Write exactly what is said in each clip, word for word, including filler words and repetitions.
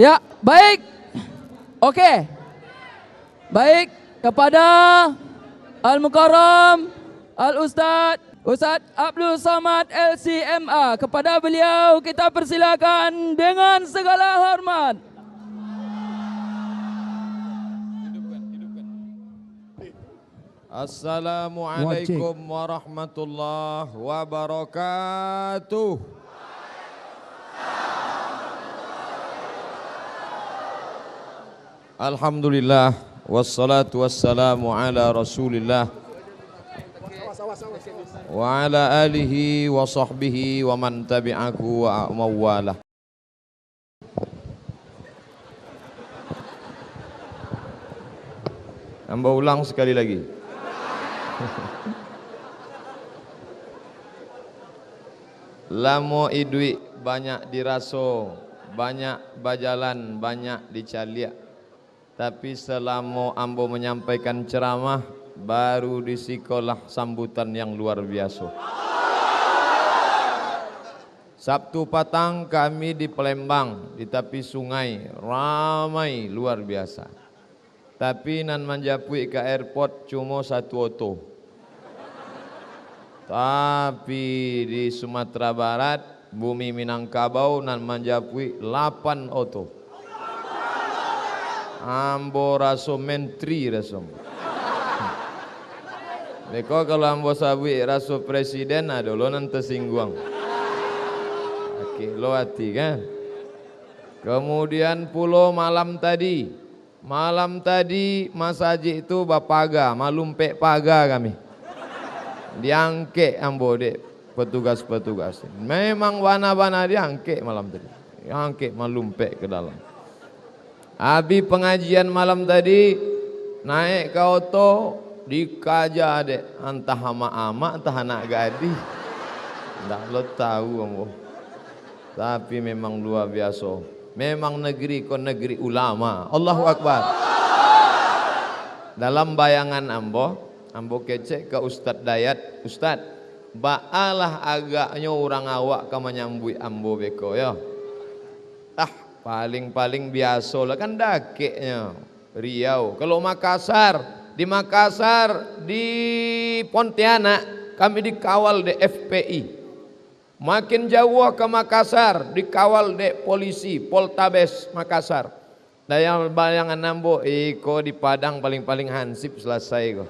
Ya, baik. Oke. Baik, kepada Al-Mukarram, Al-Ustaz, Ustaz Abdul Somad L C M A, kepada beliau kita persilakan dengan segala hormat. Assalamualaikum warahmatullahi wabarakatuh. Alhamdulillah, wassalatu wassalamu ala Rasulillah, wa ala alihi wa sahbihi wa man tabi'ahu wa mawala. Ambo ulang sakali lagi. Lamo iduik banyak diraso, banyak bajalan, banyak dicaliak. Tapi salamo ambo manyampaikan ceramah, baru di sikolah sambutan yang luar biaso. Sabtu patang kami di Palembang, di tapi sungai, ramai luar biasa. Tapi nan manjapuik ka airport cumo satu oto. Tapi di Sumatera Barat, bumi Minangkabau, nan manjapuik lapan oto. Ambo raso menteri raso. Beko kalau ambo sabuik raso presiden, ado lo nan tasingguang. Sakik lo ati kan. Kemudian pulo malam tadi, malam tadi masajik tu bapaga, malumpek paga kami. Diangkek ambo dek petugas-petugas. Memang bana-bana diangkek malam tadi. Diangkek malumpek ke dalam. Abih pangajian malam tadi, naik ka oto, dikaja dek, antah amak-amak, antah anak gadih. Ndak lo tahu ambo. Tapi memang luar biaso. Memang negeri ko negeri ulama. Allahu Akbar. Dalam bayangan ambo, ambo kecek ka Ustadz Dayat, "Ustadz, baalah agaknyo urang awak ka manyambuik ambo beko yo?" Ah, paling-paling biaso lah, kan dakeknyo Riau. Kalau Makassar, di Makassar, di Pontianak, kami dikawal dek F P I. Makin jauah ka Makassar, dikawal dek polisi, Poltabes Makassar. Dayang bayangan ambo, iko di Padang paling-paling hansip salasai ko.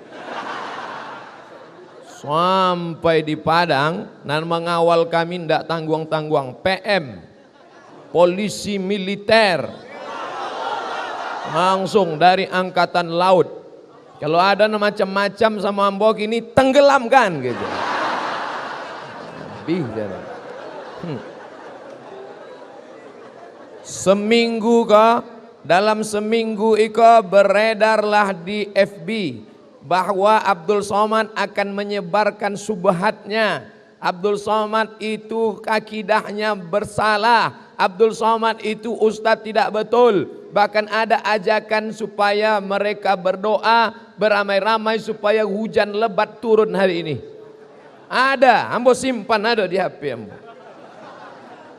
Sampai di Padang, nan mangawal kami ndak tangguang-tangguang, P M, polisi militer, langsung dari Angkatan Laut. Kalau ada nan macam-macam samo ambo kini, tenggelamkan, gitu. Habis dah. Hmm. Seminggu ko, dalam seminggu iko beredarlah di F B bahwa Abdul Somad akan menyebarkan syubhatnya. Abdul Somad itu akidahnya bersalah. Abdul Somad itu ustaz tidak betul. Bahkan ada ajakan supaya mereka berdoa beramai-ramai supaya hujan lebat turun hari ini. Ada, ambo simpan ado di H P ambo.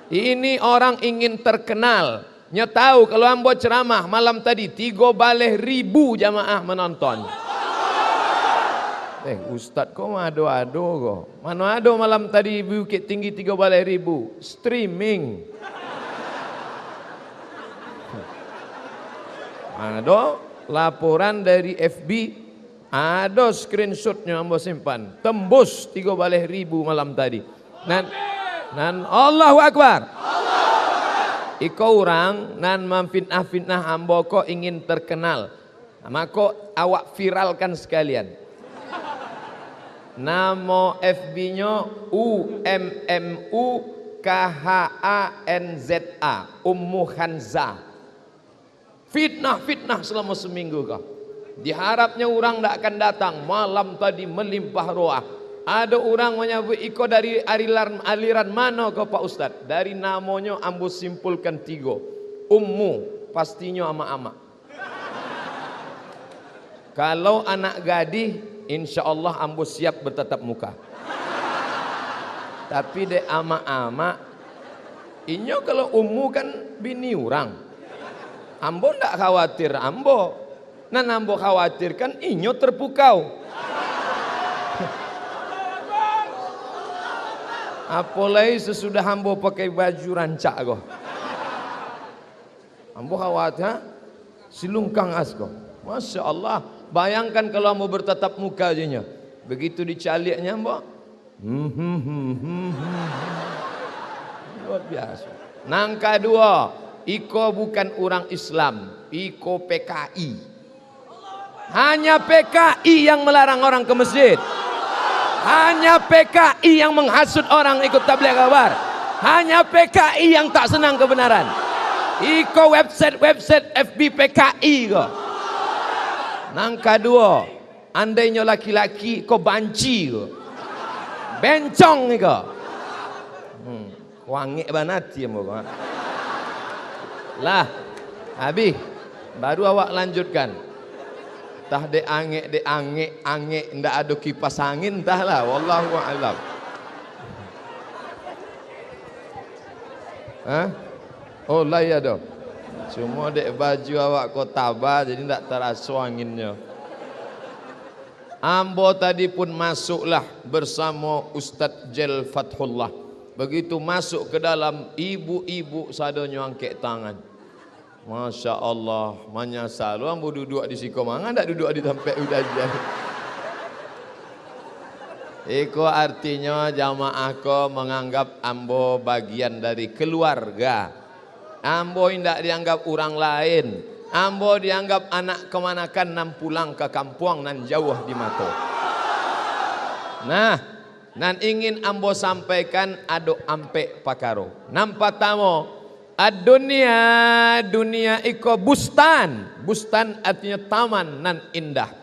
Ini orang ingin terkenal. Nyo tahu kalau ambo ceramah malam tadi, tigo baleh ribu jamaah menonton. Eh, ustaz ko mah ado-ado ko. Mano ado malam tadi Bukittinggi tigo baleh ribu? Streaming. Ado laporan dari F B, ado screenshotnyo ambo simpan. Tembus tigo baleh ribu malam tadi. Nan, nan Allahu Akbar. Iko urang nan mamfitnah-fitnah ambo ko ingin terkenal. Mako awak viralkan sekalian. Namo F B-nyo U M M U K H A N Z A, Ummu Khanzah. Fitnah-fitnah salamo saminggu ko. Diharapnyo urang ndak akan datang, malam tadi malimpah roah. Ado urang manyabuik iko dari aliran, aliran mano ko, Pak Ustaz? Dari namonyo ambo simpulkan tigo. Ummu, pastinyo amak-amak. Kalau anak gadih, insya Allah ambo siap bertatap muka. Tapi dek amak-amak, inyo kalau ummu kan bini urang. Ambo ndak khawatir ambo. Nan ambo khawatirkan, inyo terpukau. Apolai sesudah ambo pakai baju rancak ko. Ambo khawatir, ha? Silungkang as ko. Masya Allah. Bayangkan kalau ambo bertatap muka jo inyo. Begitu dicaliaknyo ambo, hmm, hmm, hmm, hmm, hmm. Luar biasa. Nan kaduo, iko bukan urang Islam, iko P K I. Hanya P K I yang melarang orang ke masjid. Hanya P K I yang menghasut orang ikut tabligh akbar. Hanya P K I yang tak senang kebenaran. Iko website-website F B P K I ko. Nan kaduo, andainyo laki-laki ko banci ko. Bencong iko. Hmm. Wangek bana ati ambo ko, ha. Lah, habih. Baru awak lanjutkan. Tah dek angek, dek angek, angek, ndak ado kipas angin, tah lah. Wallahu a'lam. Hah? Oh, lah iyo doh. Cuma dek baju awak ko taba, jadi ndak taraso anginnyo. Ambo tadi pun masuklah bersamo Ustaz Jel Fathullah. Begitu masuk ke dalam, ibu-ibu sadonyo angkek tangan. Masya Allah, manyasal ambo duduak di siko, manga ndak duduak di tampek udah aja. Iko artinyo jamaah ko manganggap ambo bagian dari keluarga. Ambo indak dianggap urang lain. Ambo dianggap anak kamanakan nan pulang ka kampuang nan jauah di mato. Nah, nan ingin ambo sampaikan ado ampek pakaro. Nan patamo, ad-dunya, dunia iko bustan. Bustan artinyo taman nan indah.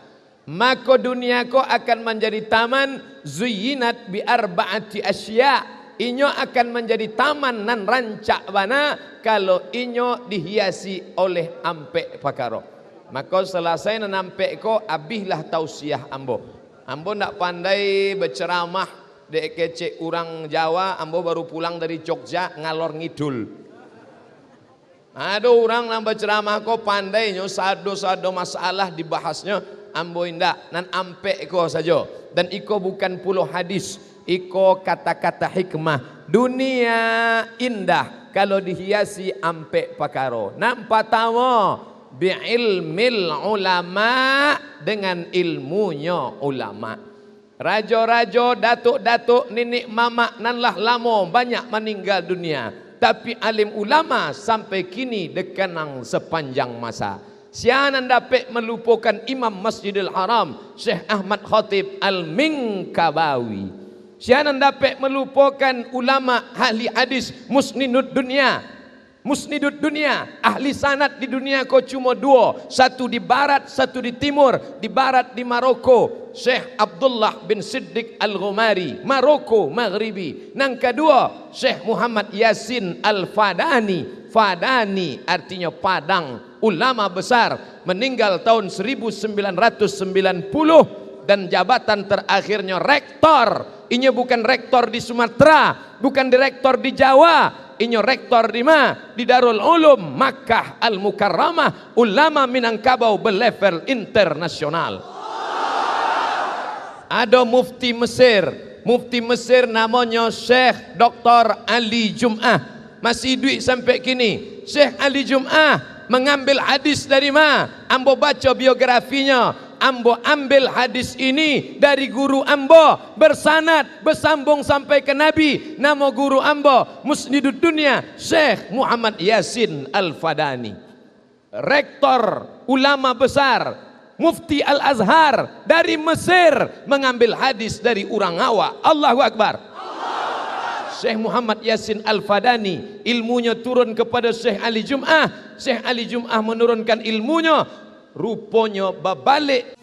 Mako dunia ko akan manjadi taman, zuyyinat bi arba'ati asya. Inyo akan manjadi taman nan rancak bana, kalau inyo dihiasi oleh ampek pakaro. Mako, salasai nan ampek ko, abihlah tausiah ambo. Ambo ndak pandai baceramah, dek kecek urang Jawa, ambo baru pulang dari Jogja, ngalor ngidul. Ado urang nan baceramah ko pandai nyo, sado-sado masalah dibahasnyo, ambo indak, nan ampek ko sajo. Dan iko bukan pulo hadis, iko kata-kata hikmah. Dunia indah kalau dihiasi ampek pakaro. Nan patamo, bi ilmil ulama, dengan ilmunyo ulama. Rajo-rajo, datuk-datuk, niniak mamak nan lah lamo banyak maningga dunia, tapi alim ulama sampai kini dikanang sapanjang masa. Sia nan dapek malupokan Imam Masjidil Haram, Syekh Ahmad Khatib Al-Minkabawi? Sia nan dapek malupokan ulama ahli hadis, musninud dunia? Musnidud dunia, ahli sanad di dunia ko cuma duo, satu di barat, satu di timur. Di barat di Maroko, Syekh Abdullah bin Siddiq Al-Ghumari, Maroko Maghribi. Nan kaduo, Syekh Muhammad Yasin Al-Fadani. Fadani artinyo padang, ulama besar, meninggal tahun seribu sembilan ratus sembilan puluh, dan jabatan terakhirnyo rektor. Inyo bukan rektor di Sumatera, bukan direktor di Jawa, inyo rektor di ma? Di Darul Ulum Makkah Al Mukarramah, ulama Minangkabau belevel internasional. Ado mufti Mesir, mufti Mesir namonyo Syekh Doktor Ali Jum'ah, masih iduik sampai kini. Syekh Ali Jum'ah mengambil hadis dari ma? Ambo baco biografinyo, ambo ambil hadis ini dari guru ambo, bersanad, bersambung sampai ke Nabi. Namo guru ambo, Musnidud Dunia, Syekh Muhammad Yasin Al-Fadani. Rektor, ulama besar, Mufti Al-Azhar dari Mesir mengambil hadis dari urang awak. Allahu Akbar. Syekh Muhammad Yasin Al-Fadani, ilmunyo turun kepada Syekh Ali Jum'ah. Syekh Ali Jum'ah menurunkan ilmunyo, ruponyo babalik